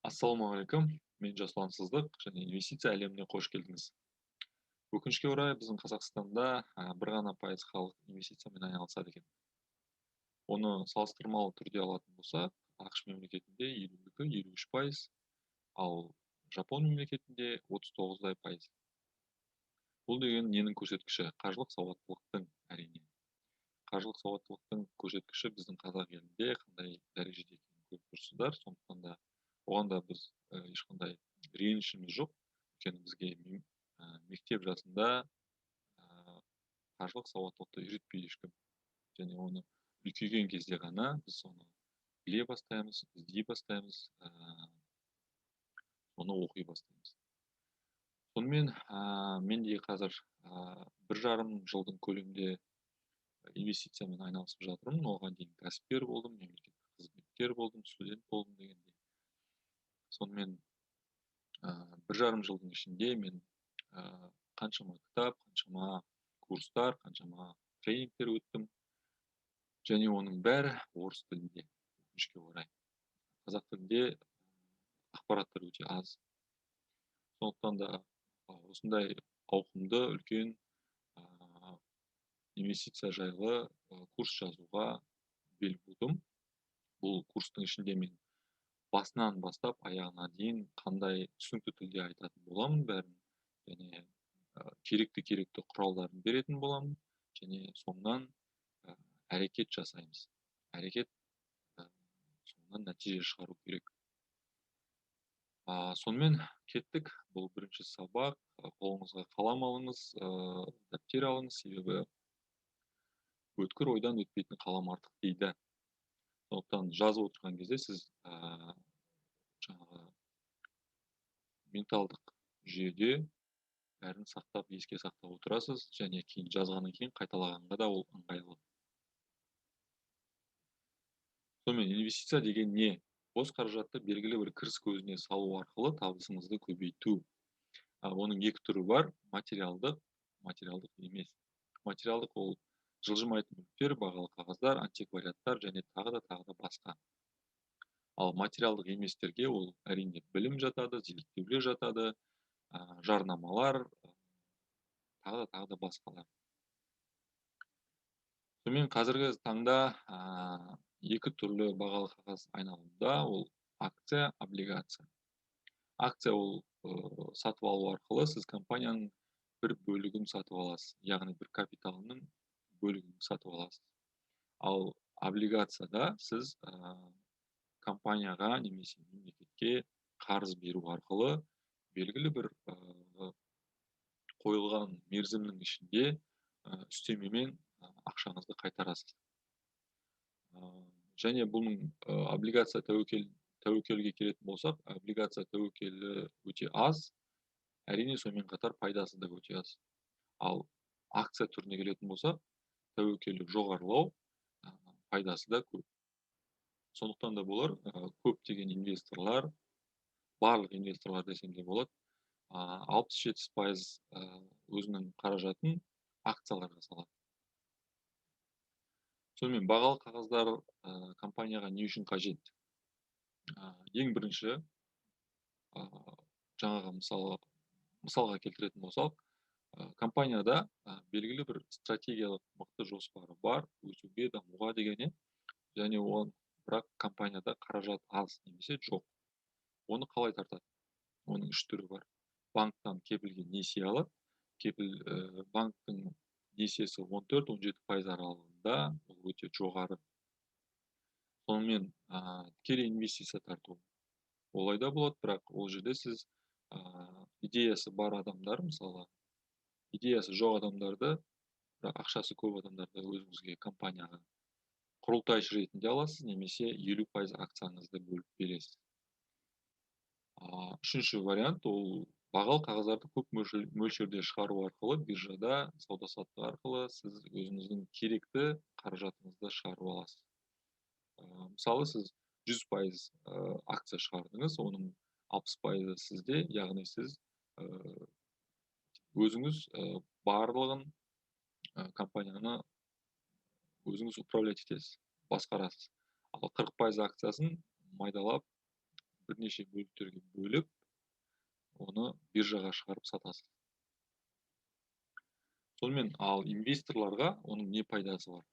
Ассалаумағалейкум, мен Жасұлан Сыздық және инвестиция әлеміне қош келдіңіз. Өкінішке орай, біздің Қазақстанда бір ғана пайыз халық инвестициямен айналысады екен. Оны салыстырмалы түрде алатын болсақ, АҚШ мемлекетінде 52-53%, ал Жапон мемлекетінде 39-дай пайыз. Бұл деген ненің көрсеткіші? Қаржылық сауаттылықтың, әрине. Қаржылық сауаттылықтың көрсеткіші біздің қазақ елінде қандай дәрежеде екенін көріп тұрсыздар, сондықтан да оған да біз ешқандай ренішіміз жоқ, өйткені бізге мектеп жасында қаржылық сауаттылықты үйретпейді ешкім. Және оны үлкейген кезде ғана біз соны біле бастаймыз, іздей бастаймыз, соны оқи бастаймыз. Сонымен, мен де қазір 1,5 жылдың көлемінде инвестициямен айналысып жатырмын. Оған дейін кәсіпкер болдым, мемлекеттік қызметкер болдым, студент болдым дегендей. Сонымен, 1,5 жылдың ішінде мен қаншама кітап, қаншама курстар, қаншама тренингтер өттім. Және оның бәрі орыс тілінде, өкінішке орай. Қазақ тілінде ақпараттар өте аз. Сондықтан да осындай ауқымды үлкен инвестиция жайлы курс жазуға бел будым. Бұл курстың ішінде мен басынан бастап аяғына дейін қандай түсінікті тілде айтатын боламын бәрін, және керекті құралдарын беретін боламын, және соңынан әрекет жасаймыз. Әрекет, соңынан нәтиже шығару керек. Сонымен кеттік. Бұл бірінші сабақ. Қолыңызға қалам алыңыз, дәптер алыңыз, себебі өткір ойдан өтпейтін қалам артық дейді. Сондықтан жазып отырған кезде сіз жаңағы менталдық жүйеде бәрін сақтап, еске сақтап отырасыз, және кейін жазғаннан кейін қайталағанға да ол ыңғайлы. Сонымен, инвестиция деген не? Бос қаражатты белгілі бір кіріс көзіне салу арқылы табысыңызды көбейту. Оның екі түрі бар: материалдық, материалдық емес. Материалдық ол жылжымайтын мүліктер, бағалы қағаздар, антиквариаттар және тағы да тағы да басқа. Ал материалдық еместерге ол әрине білім жатады, зерттеулер жатады, жарнамалар, тағы да тағы да басқалар. Сонымен, қазіргі таңда екі түрлі бағалы қағаз айналымда, ол акция, облигация. Акция ол сатып алу арқылы сіз компанияның бір бөлігін сатып аласыз, яғни бір капиталының бөлігін сатып аласыз. Ал облигацияда сіз компанияға немесе мемлекетке қарыз беру арқылы белгілі бір қойылған мерзімнің ішінде үстемемен ақшаңызды қайтарасыз. Және бұның облигация тәуекелге келетін болсақ, облигация тәуекелі өте аз, әрине сонымен қатар пайдасы да өте аз. Ал акция түріне келетін болсақ, тәуекелі жоғарылау, пайдасы да көп. Сондықтан да болар, көптеген инвесторлар, барлық инвесторлар десем де болады, 60-70 пайыз өзінің қаражатын акцияларға салады. Сонымен, бағалы қағаздар компанияға не үшін қажет? Ең бірінші, жаңағы мысалға келтіретін болсақ, компанияда белгілі бір стратегиялық мықты жоспары бар, өсуге, дамуға деген, және оған бірақ компанияда қаражат аз немесе жоқ. Оны қалай тартады? Оның үш түрі бар. Банктан кепілге несие алады. Кепіл, банктің несиесі 14-17 пайыз аралығында, ол өте жоғары. Сонымен, тікелей инвестиция тарту олай да болады, бірақ ол жерде сіз, идеясы бар адамдар, мысалы, идеясы жоқ адамдарды, бірақ ақшасы көп адамдарды өзіңізге компанияға құрылтайшы ретінде аласыз немесе 50% акцияңызды бөліп бересіз. Үшінші вариант ол бағалы қағаздарды көп мөлшерде шығару арқылы, биржада сауда-саттық арқылы сіз өзіңіздің керекті қаражатыңызды шығарып аласыз. Мысалы, сіз 100% акция шығардыңыз, оның 60 пайызы сізде, яғни сіз өзіңіз барлығын, компанияны өзіңіз управлять етесіз, басқарасыз. Ал 40% акциясын майдалап бірнеше бөліктерге бөліп, оны биржаға шығарып сатасыз. Сонымен, ал инвесторларға оның не пайдасы бар?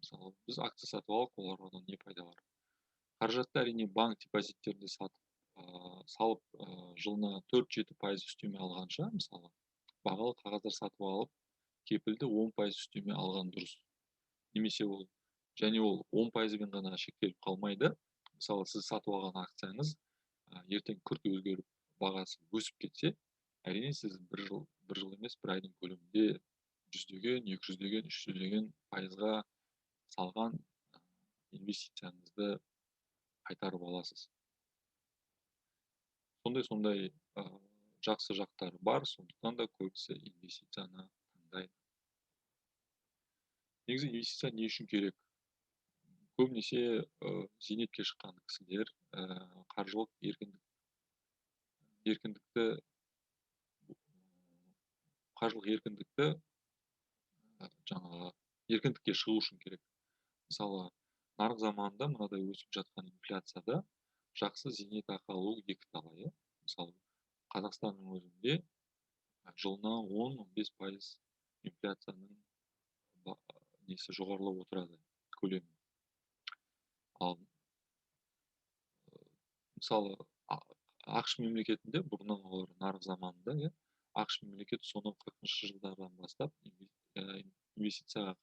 Мысалы, біз акция сатып алып, оларға одан не пайда бар? Қаражатты әрине банк депозиттерінде сатып, салып, жылына 4-7% үстеме алғанша, мысалы, бағалы қағаздар сатып алып, кепілді 10% үстеме алған дұрыс. Немесе ол, және ол 10%-бен ғана шектеліп қалмайды. Мысалы, сіз сатып алған акцияңыз ертең күрт өзгеріп, бағасы өсіп кетсе, әрине сіз бір жыл емес, бір айдың көлемінде жүздеген, екі жүздеген, үш жүздеген пайызға салған инвестицияңызды қайтарып аласыз. Сондай-сондай жақсы жақтары бар, сондықтан да көбісі инвестицияны таңдайды. Негізі инвестиция не үшін керек? Көбінесе зейнетке шыққан кісілер қаржылық еркіндікті жаңағы еркіндікке шығу үшін керек. Мысалы, нарық заманында мынадай өсіп жатқан инфляцияда жақсы зейнетақы алу екі талай, иә? Мысалы, Қазақстанның өзінде жылына 10-15% инфляцияның несі жоғарылап отырады көлемі. Ал мысалы, АҚШ мемлекетінде бұрыннан олар нарық заманында, иә, АҚШ мемлекеті сонау қырқыншы жылдардан бастап инвестицияға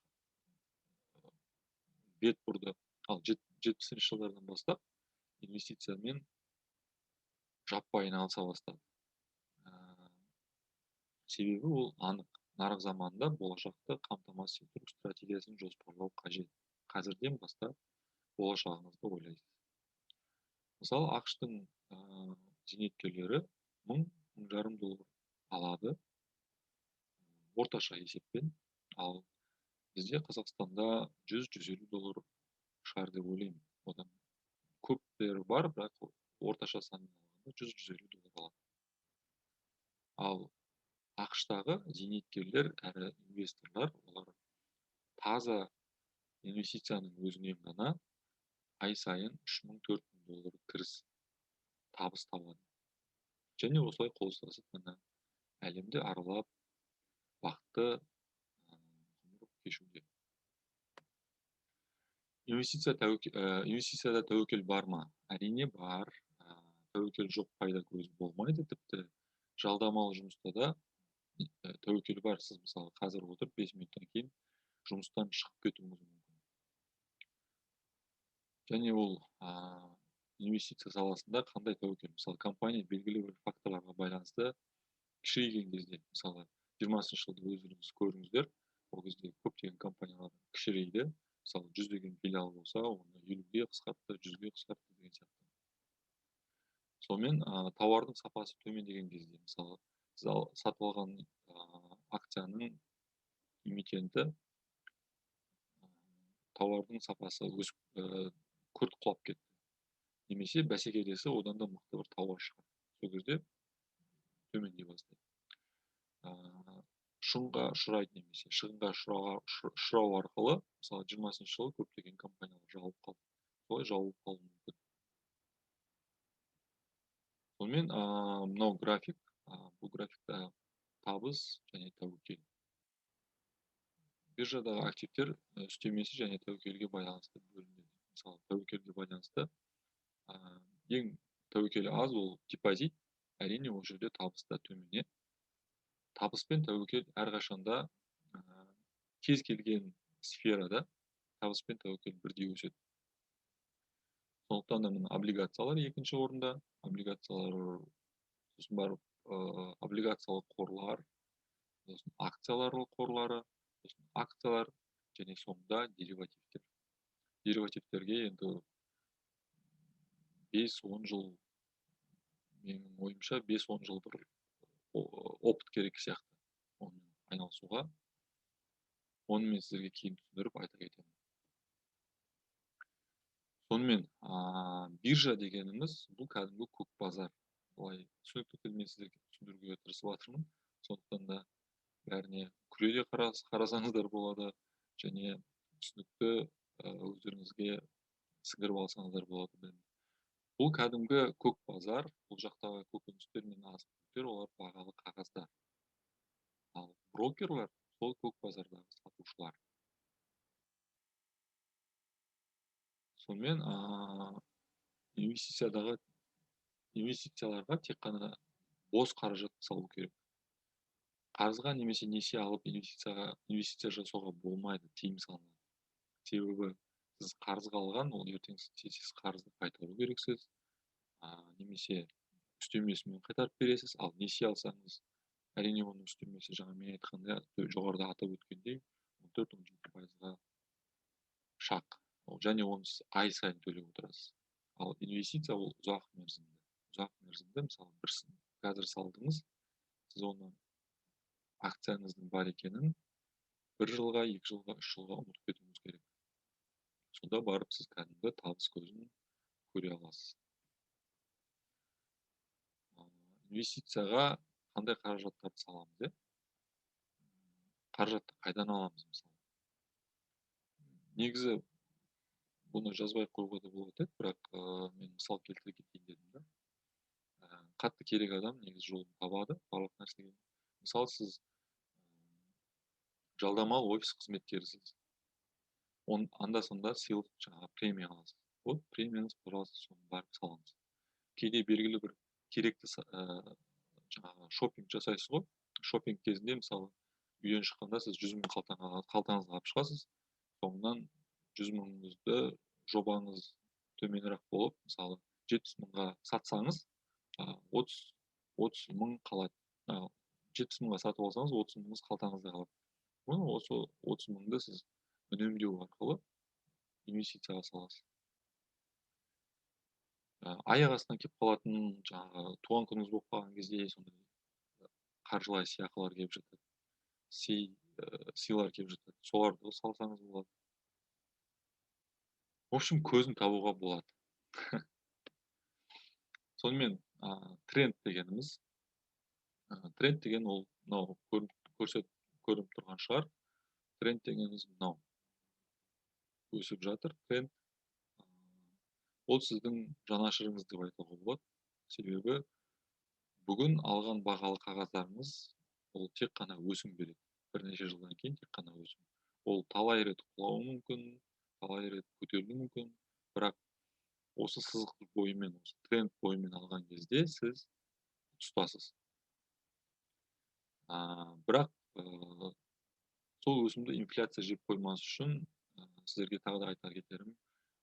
бет бұрды. Ал жетпісінші жылдардан бастап инвестициямен жаппай айналыса бастады. Себебі ол анық, нарық заманында болашақты қамтамасыз ету стратегиясын жоспарлау қажет. Қазірден бастап болашағыңызды ойлайсыз. Мысалы, АҚШ-тың зейнеткерлері мың, мың жарым доллар алады орташа есеппен. Ал бізде Қазақстанда жүз, жүз елу доллар шығар деп ойлаймын. Одан көптері бар, бірақ орташа санмен алғанда жүз, жүз елу доллар алады. Ал АҚШ-тағы зейнеткерлер әрі инвесторлар, олар таза инвестицияның өзінен ғана ай сайын үш мың, төрт мың доллар кіріс табыс табады. Және осылай қол ұстасып мына әлемді аралап, бақытты ғұмыр кешуде. Инвестицияда тәуекел бар ма? Әрине бар. Тәуекел жоқ пайда көзі болмайды. Тіпті жалдамалы жұмыста да тәуекел бар. Сіз мысалы қазір отырып 5 минуттан кейін жұмыстан шығып кетуіңіз мүмкін. Және ол инвестиция саласында қандай тәуекел? Мысалы, компания белгілі бір факторларға байланысты кішірейген кезде, мысалы, жиырмасыншы жылды өздеріңіз көрдіңіздер, ол кезде көптеген компаниялар кішірейді. Мысалы, жүздеген филиал болса, оны елуге қысқартты, жүзге қысқартты деген сияқты. Сонымен, тауардың сапасы төмендеген кезде, мысалы, сіз сатып алған акцияның эмитенті, тауардың сапасы өсіп, күрт құлап кетті. Немесе бәсекелесі одан да мықты бір тауар шығарды. Сол кезде төмендей бастайды. Шығынға ұшырайды немесе шығынға ұшырау арқылы, мысалы, жиырмасыншы жылы көптеген компаниялар жабылып қалды. Солай жабылып қалуы мүмкін. Сонымен, мынау график, бұл графикта табыс және тәуекел. Биржадағы активтер үстемесі және тәуекелге байланысты бөлінеді. Мысалы, тәуекелге байланысты, ең тәуекелі аз ол депозит, әрине ол жерде табыс та төмен. Табыс пен тәуекел әрқашанда, кез келген сферада табыс пен тәуекел бірдей өседі. Сондықтан да мына облигациялар екінші орында, облигациялар, сосын барып, облигациялық қорлар, сосын акциялар қорлары, сосын акциялар және соңында деривативтер. Деривативтерге енді бес-он жыл, менің ойымша, бес-он жыл бір опыт керек сияқты онымен айналысуға. Оны мен сіздерге кейін түсіндіріп айта кетемін. Сонымен, биржа дегеніміз бұл кәдімгі көк базар. Былай түсінікті тілмен сіздерге түсіндіруге тырысып жатырмын. Сондықтан да бәріне күле де қарасаңыздар болады және түсінікті, өздеріңізге сіңіріп алсаңыздар болады білім. Бұл кәдімгі көк базар, бұл жақтағы көкөністер мен азық-түліктер, олар бағалы қағаздар. Ал брокерлер сол көк базардағы сатушылар. Сонымен инвестицияларға тек қана бос қаражат салу керек. Қарызға немесе несие алып инвестиция жасауға болмайды, тыйым салынады. Себебі сіз қарызға алған, ол ертең сіз қарызды қайтару керексіз, немесе үстемесімен қайтарып бересіз. Ал несие алсаңыз, әрине оның үстемесі жаңа мен айтқандай, жоғарыда атап өткендей, 14-17%-ға шақ. Және оны сіз ай сайын төлеп отырасыз. Ал инвестиция ол ұзақ мерзімді. Ұзақ мерзімді, мысалы, бір қазір салдыңыз, сіз оны акцияңыздың бар екенін 1 жылға, 2 жылға, 3 жылға ұмытып кетуіңіз керек. Сонда барып сіз кәдімгі табыс көзін көре аласыз. Инвестицияға қандай қаражаттарды саламыз, е? Қаражатты қайдан аламыз, мысалы? Негізі бұны жазбай қоюға да болады еді, бірақ мен мысал келтіре кетейін дедім да. Қатты керек адам негізі жолын табады барлық нәрсеге. Мысалы, сіз жалдамалы офис қызметкерісіз. Анда-санда сыйлық, жаңағы премия аласыз. Вот премияңыз, пожалуйста, соны барып салыңыз. Кейде белгілі бір керекті жаңағы шопинг жасайсыз ғой. Шопинг кезінде, мысалы, үйден шыққанда сіз 100 мың қалтаңызға алып шығасыз. Соңынан 100 мыңыңызды жобаңыз төменірек болып, мысалы, 70 мыңға сатсаңыз, 30 мың қалады. 70 мыңға сатып алсаңыз, 30 мыңыңыз қалтаңызда қалады. Оны осы 30 мыңды сіз үнемдеу арқылы инвестицияға саласыз. Аяқ астынан келіп қалатын, жаңағы туған күніңіз болып қалған кезде сондай қаржылай сыйақылар келіп жатады, сыйлар келіп жатады, соларды салсаңыз болады. В общем, көзін табуға болады. Сонымен, тренд дегеніміз, тренд деген ол мынау көрініп тұрған шығар. Тренд дегеніміз мынау. Өсіп жатыр тренд. Ол сіздің жанашырыңыз деп айтуға болады. Себебі бүгін алған бағалы қағаздарыңыз ол тек қана өсім береді. Бірнеше жылдан кейін тек қана өсім. Ол талай рет құлауы мүмкін, талай рет көтерілуі мүмкін, бірақ осы сызық бойымен, осы тренд бойымен алған кезде сіз ұтыстасыз. Бірақ сол өсімді инфляция жеп қоймас үшін, сіздерге тағы да айта кетерім,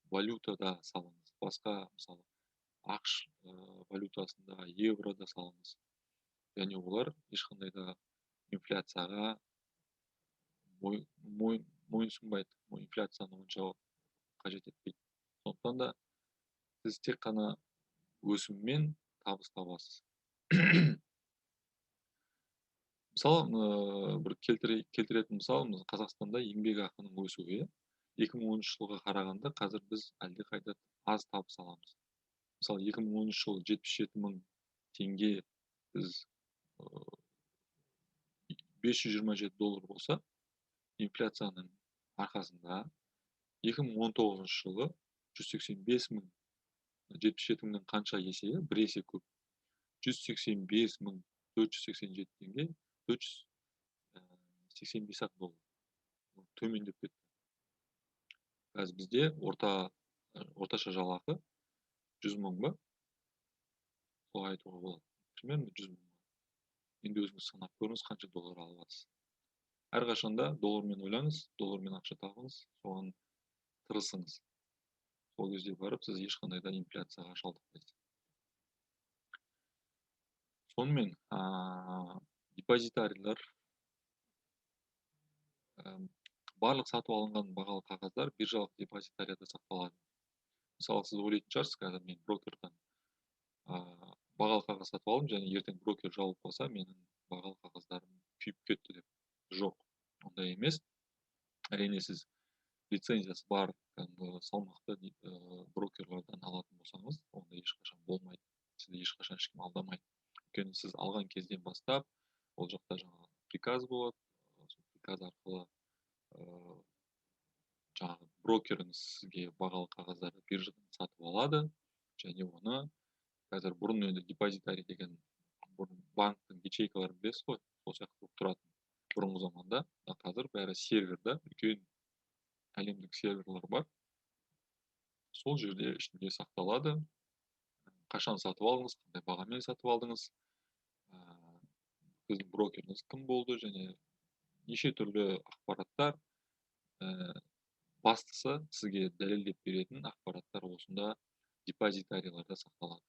валютада салыңыз. Басқа, мысалы, ақш валютасында, еврода салыңыз. Және олар ешқандай да инфляцияға мойынсұнбайды, инфляцияны онша қажет етпейді. Сондықтан да сіз тек қана өсіммен табыс табасыз. Мысалы, бір келтіретін мысал, Қазақстанда еңбек ақының өсуі, екі мың оныншы жылға қарағанда қазір біз әлдеқайда аз табыс аламыз. Мысалы, екі мың оныншы жылы жетпіс жеті мың теңге біз, бес жүз жиырма жеті доллар болса, инфляцияның арқасында екі мың он тоғызыншы жылы жүз сексен бес мың, жетпіс жеті мыңнан қанша есе, бір есе көп, жүз сексен бес мың төрт жүз сексен жеті теңге, төрт жүз сексен бес ақ доллар төмендеп кетті. Қазір бізде орташа жалақы жүз мың ба? Солай айтуға болады. Примерно жүз мың. Енді өзіңіз санап көріңіз, қанша доллар алып жатсыз. Әрқашанда доллармен ойлаңыз, доллармен ақша табыңыз, соған тырысыңыз. Сол кезде барып сіз ешқандай да инфляцияға шалдықпайсыз. Сонымен, депозитарийлер, барлық сатып алынған бағалы қағаздар биржалық депозитарияда сақталады. Мысалы, сіз ойлайтын шығарсыз, қазір мен брокерден, бағалы қағаз сатып алдым және ертең брокер жауып қалса, менің бағалы қағаздарым күйіп кетті деп. Жоқ, ондай емес. Әрине, сіз лицензиясы бар кәдімгі салмақты брокерлерден алатын болсаңыз, ондай ешқашан болмайды. Сізді ешқашан ешкім алдамайды. Өйткені сіз алған кезден бастап, ол жақта жаңағы приказ болады. Сол приказ арқылы, жаңағы брокеріңіз сізге бағалы қағаздарды биржадан сатып алады Және оны қазір бұрын енді депозитарий деген бұрын банктің ячейкаларын білесіз ғой, сол сияқты болып тұратын бұрынғы заманда. Қазір бәрі серверда, үлкен әлемдік серверлар бар. Сол жерде ішінде сақталады. Қашан сатып алдыңыз, қандай бағамен сатып алдыңыз, сіздің брокеріңіз кім болды және неше түрлі ақпараттар. Бастысы сізге дәлелдеп беретін ақпараттар осында депозитарийларда сақталады.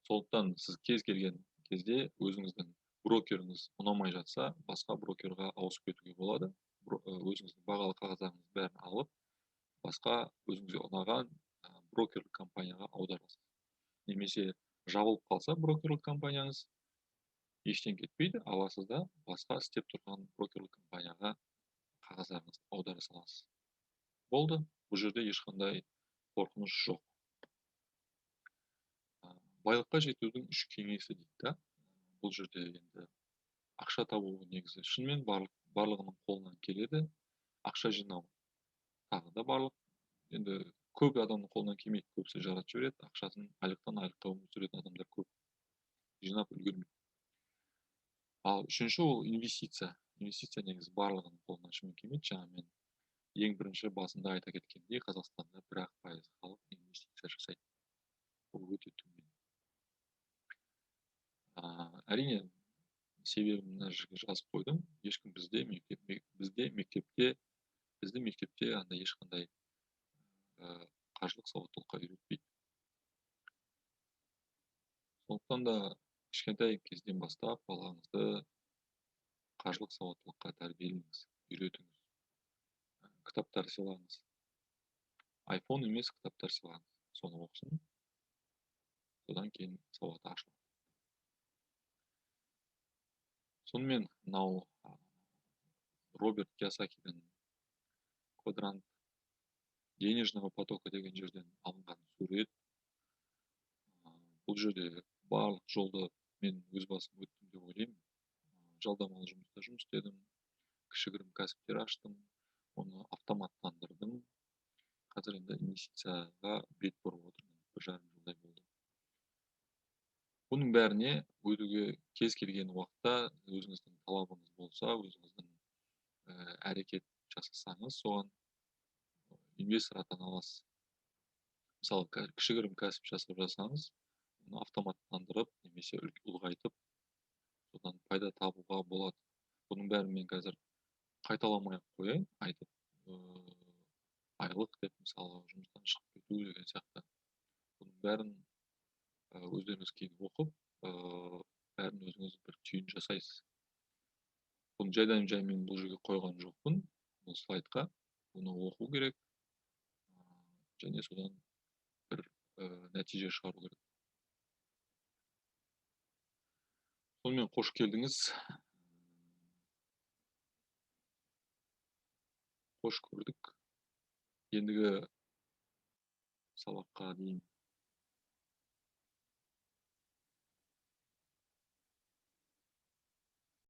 Сондықтан сіз кез келген кезде өзіңіздің брокеріңіз ұнамай жатса, басқа брокерға ауысып кетуге болады. Өзіңіздің бағалы қағаздарыңыздың бәрін алып, басқа өзіңізге ұнаған брокерлік компанияға аударасыз. Немесе жабылып қалса брокерлік компанияңыз, ештеңе кетпейді, аласыз да басқа істеп тұрған брокерлік компанияға қағаздарыңызды аудара саласыз. Болды, бұл жерде ешқандай қорқыныш жоқ. Байлыққа жетудің үш кеңесі дейді да. Бұл жерде енді ақша табу негізі шынымен барлығының қолынан келеді. Ақша жинау тағы да барлық, енді көп адамның қолынан келмейді, көбісі жаратып жібереді, ақшасын айлықтан айлыққа өмір сүретін адамдар көп, жинап үлгермейді. Ал үшінші ол инвестиция. Инвестиция негізі барлығының қолынан шынымен келмейді. Жаңа мен ең бірінші басында айта кеткендей, Қазақстанда 1% халық инвестиция жасайды. Бұл өте төмен. Әрине, себебін мына жерге жазып қойдым. Ешкім бізде мектепте андай ешқандай қаржылық сауаттылыққа үйретпейді. Сондықтан да кішкентай кезден бастап балаңызды қаржылық сауаттылыққа тәрбиелеңіз, үйретіңіз. Кітаптар сыйлаңыз. iPhone емес, кітаптар сыйлаңыз. Соны оқысын. Содан кейін сауаты ашылады. Сонымен мынау Роберт Кийосакидің квадрант денежного потока деген жерден алынған сурет. Бұл жерде барлық жолды мен өз басым өттім деп ойлаймын. Жалдамалы жұмыста жұмыс істедім, кішігірім кәсіптер аштым, оны автоматтандырдым. Қазір енді инвестицияға бет бұрып отырмын, 1,5 жылдай болды. Бұның бәріне өтуге кез келген уақытта өзіңіздің талабыңыз болса, өзіңіздің әрекет жасасаңыз, соған инвестор атана аласыз. Мысалы, кішігірім кәсіп жасап жасаңыз, оны автоматтандырып немесе ұлғайтып, содан пайда табуға болады. Бұның бәрін мен қазір қайталамай ақ қояйын, айтып, айлық деп, мысалы, жұмыстан шығып кету деген сияқты. Бұның бәрін өздеріңіз кейін оқып, бәрін өзіңіз бір түйін жасайсыз. Бұны жайдан жай мен бұл жерге қойған жоқпын, бұл слайдқа. Бұны оқу керек және содан бір нәтиже шығару керек. Сонымен қош келдіңіз. Қош көрдік. Ендігі сабаққа дейін